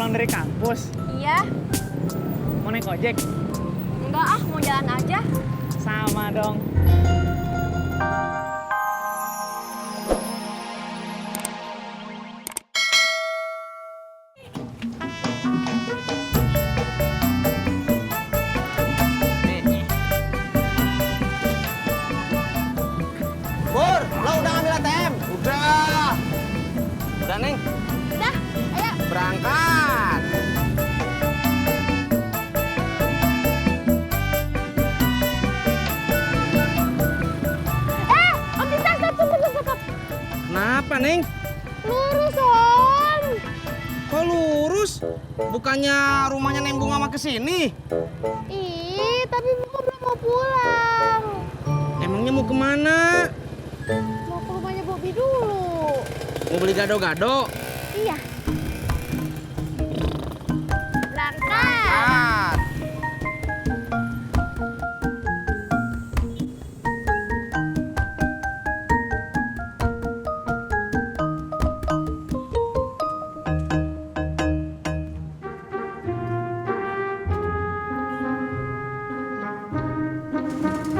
pulang dari kampus? Iya. Mau naik ojek? Enggak ah, mau jalan aja. Sama dong. Pur, lo udah ngambil ATM? Udah. Udah, Neng. Udah, ayo. Berangkat. Om Tisna, stop. Kenapa, Neng? Lurus, Om. Kok lurus? Bukannya rumahnya Neng Bunga mah kesini? Ih, tapi Bunga belum mau pulang. Emangnya mau kemana? Mau ke rumahnya Bobby dulu. Mau beli gado-gado? Iya. Berangkat. Berangkat.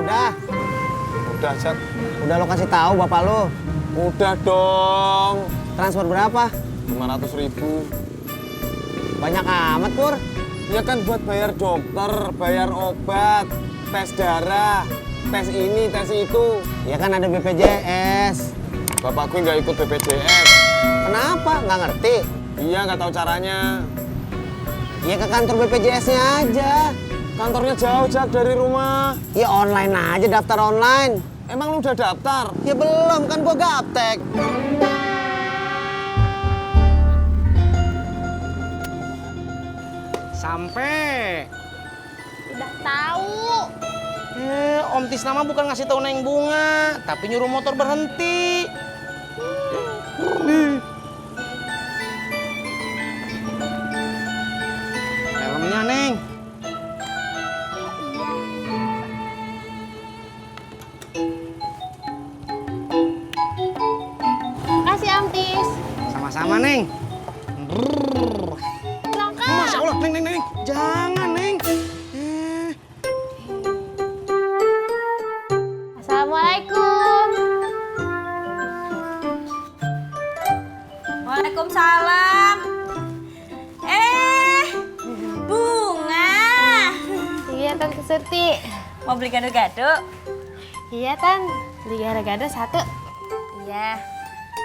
Udah, Udah, Jack. udah lo kasih tahu bapak lo. Udah dong. Transfer berapa? 500.000. Banyak amat, Pur. Ya kan buat bayar dokter, bayar obat, tes darah, tes ini, tes itu. Ya kan ada BPJS. Bapak gue nggak ikut BPJS. Kenapa? Nggak ngerti? Iya, nggak tahu caranya. Ya ke kantor BPJS-nya aja. Kantornya jauh, Jack, dari rumah. Ya online aja, daftar online. Emang lu udah daftar? Ya belum, kan gua gaptek. Sampai. Udah tahu. Om Tisna mah bukan ngasih tahu Neng Bunga, tapi nyuruh motor berhenti. Helmnya, Neng. Kasih Om Tis. Sama-sama, Neng. Berangkat. Masya Allah, Neng. Jangan, Neng. Assalamualaikum. Waalaikumsalam. Bunga. Iya, Tante Surti. Mau beli gado-gado? Iya, Tan. Beli gado-gado satu. Iya.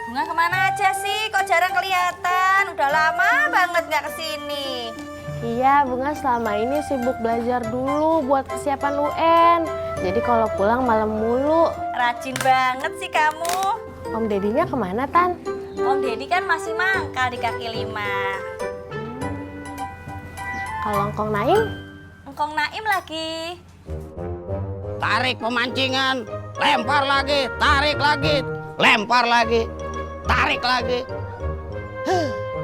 Bunga kemana aja sih? Kok jarang kelihatan? Udah lama banget nggak kesini. Iya, Bunga selama ini sibuk belajar dulu buat persiapan UN. Jadi kalau pulang malam mulu. Rajin banget sih kamu. Om Dedinya kemana, Tan? Om Deddy kan masih mangkal di kaki lima. Kalau Engkong Naim? Engkong Naim lagi. Tarik pemancingan, lempar lagi, tarik lagi, lempar lagi, tarik lagi.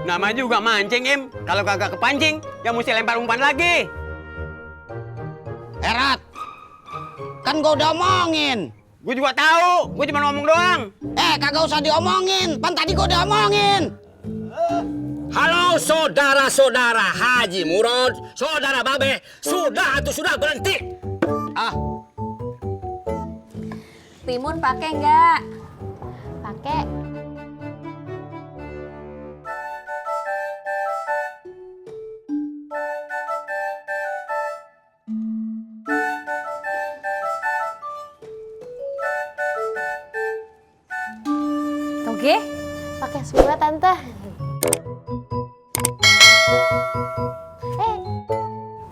Nama juga mancing, Im. Kalau kagak kepancing, ya mesti lempar umpan lagi. Erat, kan gua udah omongin. Gue juga tahu, gue cuma ngomong doang. Kagak usah diomongin, pan tadi gua udah omongin. Halo saudara-saudara Haji Murad, saudara Babe, sudah atau sudah berhenti? Timun pakai nggak? Pakai. Toge? Pakai semua, Tante.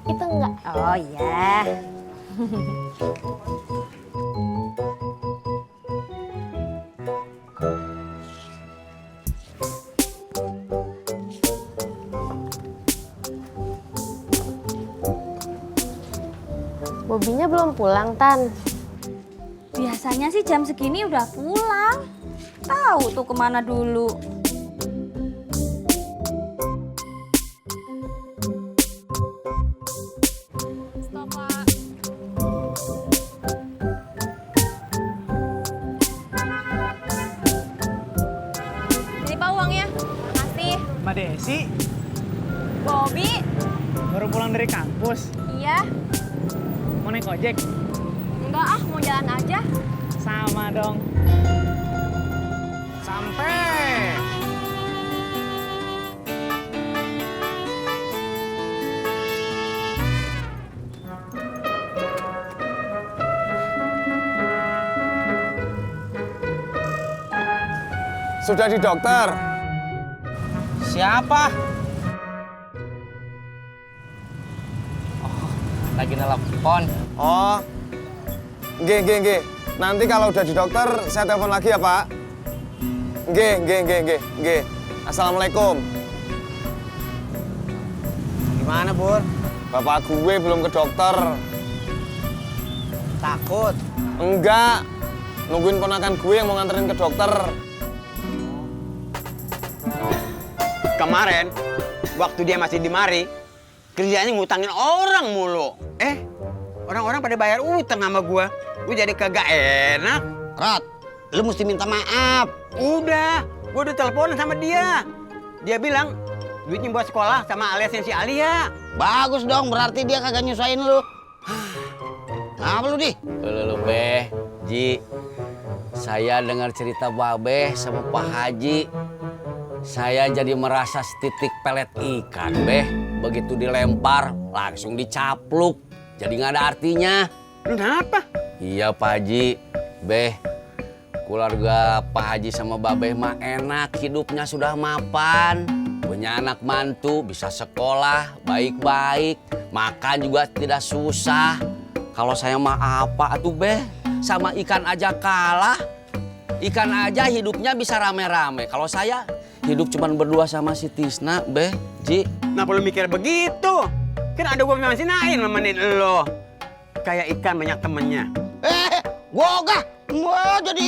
Itu enggak. Oh iya. Bobinya belum pulang, Tan. Biasanya sih jam segini udah pulang. Tahu tuh kemana dulu. Stop, Pak. Ini Pak uangnya. Makasih. Mbak Desi, Bobby? Baru pulang dari kampus. Iya. Mau naik ojek? Enggak ah, mau jalan aja. Sama dong. Sampai. Sudah di dokter. Siapa? Lagi nelpon. Oh, nggih. Nanti kalau udah di dokter, saya telepon lagi ya, Pak. Nggih. Assalamualaikum. Gimana, Bur? Bapak gue belum ke dokter. Takut. Enggak. Nungguin ponakan gue yang mau nganterin ke dokter. Kemarin, waktu dia masih di mari, kerjanya ngutangin orang mulu. Orang-orang pada bayar utang sama gua. Gua jadi kagak enak. Rat, lu mesti minta maaf. Udah, gua udah teleponan sama dia. Dia bilang, duitnya buat sekolah sama aliasnya si Alia. Bagus dong, berarti dia kagak nyusahin lu. Apa lu, Di? Lu Beh, Ji. Saya dengar cerita Babeh sama Pak Haji. Saya jadi merasa setitik pelet ikan, Beh. Begitu dilempar, langsung dicapluk. Jadi nggak ada artinya. Kenapa? Iya, Pak Haji. Beh, keluarga Pak Haji sama Babeh mah enak. Hidupnya sudah mapan. Punya anak mantu, bisa sekolah, baik-baik. Makan juga tidak susah. Kalau saya mah apa atuh, Beh? Sama ikan aja kalah. Ikan aja hidupnya bisa rame-rame. Kalau saya hidup cuman berdua sama si Tisna, Beh, Ji. Kenapa lu mikir begitu? Kan ada gua masih nain nemenin lo. Kayak ikan banyak temennya. Gua ogah. Gua jadi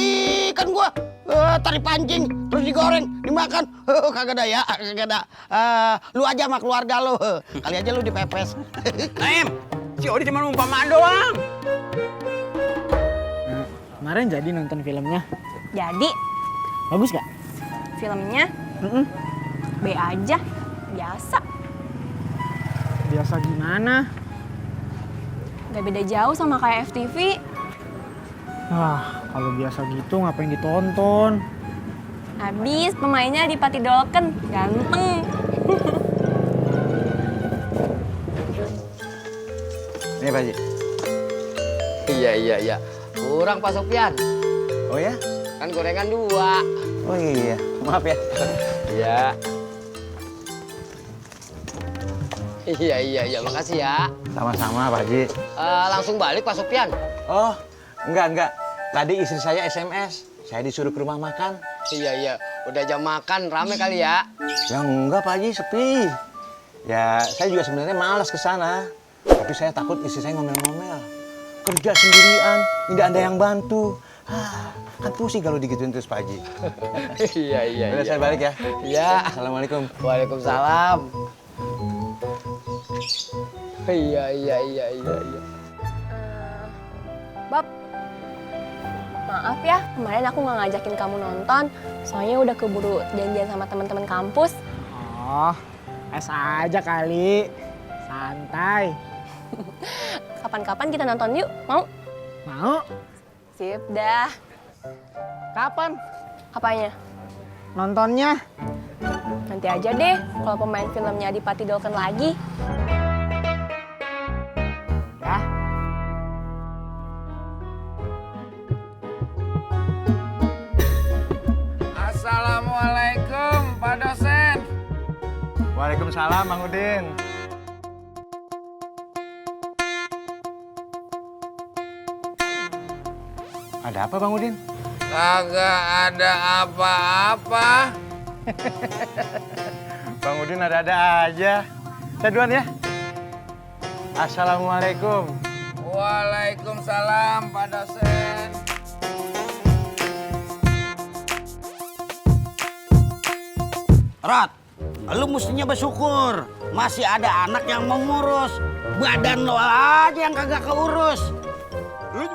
ikan gua. Tarik pancing, terus digoreng, dimakan. Kagak ada ya, kagak ada. Lu aja sama keluarga lu. Kali aja lu dipepes. Naim, si Odi cuma umpamaan doang. Kemarin jadi nonton filmnya. Jadi, Bagus gak? filmnya B aja, biasa. Biasa gimana? Gak beda jauh sama kayak FTV. Wah, kalau biasa gitu ngapain ditonton? Habis pemainnya Adipati Dolken, ganteng. Ini Pak Haji. Iya. Kurang Pak Sofyan. Oh ya? Kan gorengan 2. Oh iya. Maaf ya. Iya. Makasih ya. Sama-sama Pak Haji. Langsung balik Pak Sofyan. Oh, enggak. Tadi istri saya SMS. Saya disuruh ke rumah makan. Iya. Udah jam makan, rame kali ya. Ya enggak Pak Haji, sepi. Ya, saya juga sebenarnya malas ke sana. Tapi saya takut istri saya ngomel-ngomel. Kerja sendirian, tidak ada yang bantu. Kan pusing kalau digituin terus Pak Haji. Iya. Udah saya balik ya. Iya. Assalamualaikum. Waalaikumsalam. Iya. Bab, maaf ya, kemarin aku nggak ngajakin kamu nonton. Soalnya udah keburu janjian sama teman-teman kampus. Oh, es aja kali. Santai. Kapan-kapan kita nonton yuk, mau? Mau? Sip dah. Kapan? Apanya? Nontonnya? Nanti aja deh, kalau pemain filmnya Adipati Dolken lagi. Ya. Assalamualaikum, Pak dosen. Waalaikumsalam, Bang Udin. Ada apa, Bang Udin? Kagak ada apa-apa. Bang Udin ada-ada aja. Saya duluan ya. Assalamualaikum. Waalaikumsalam, Pak dosen. Rat, lu mestinya bersyukur. Masih ada anak yang mau ngurus. Badan lo aja yang kagak keurus. Lu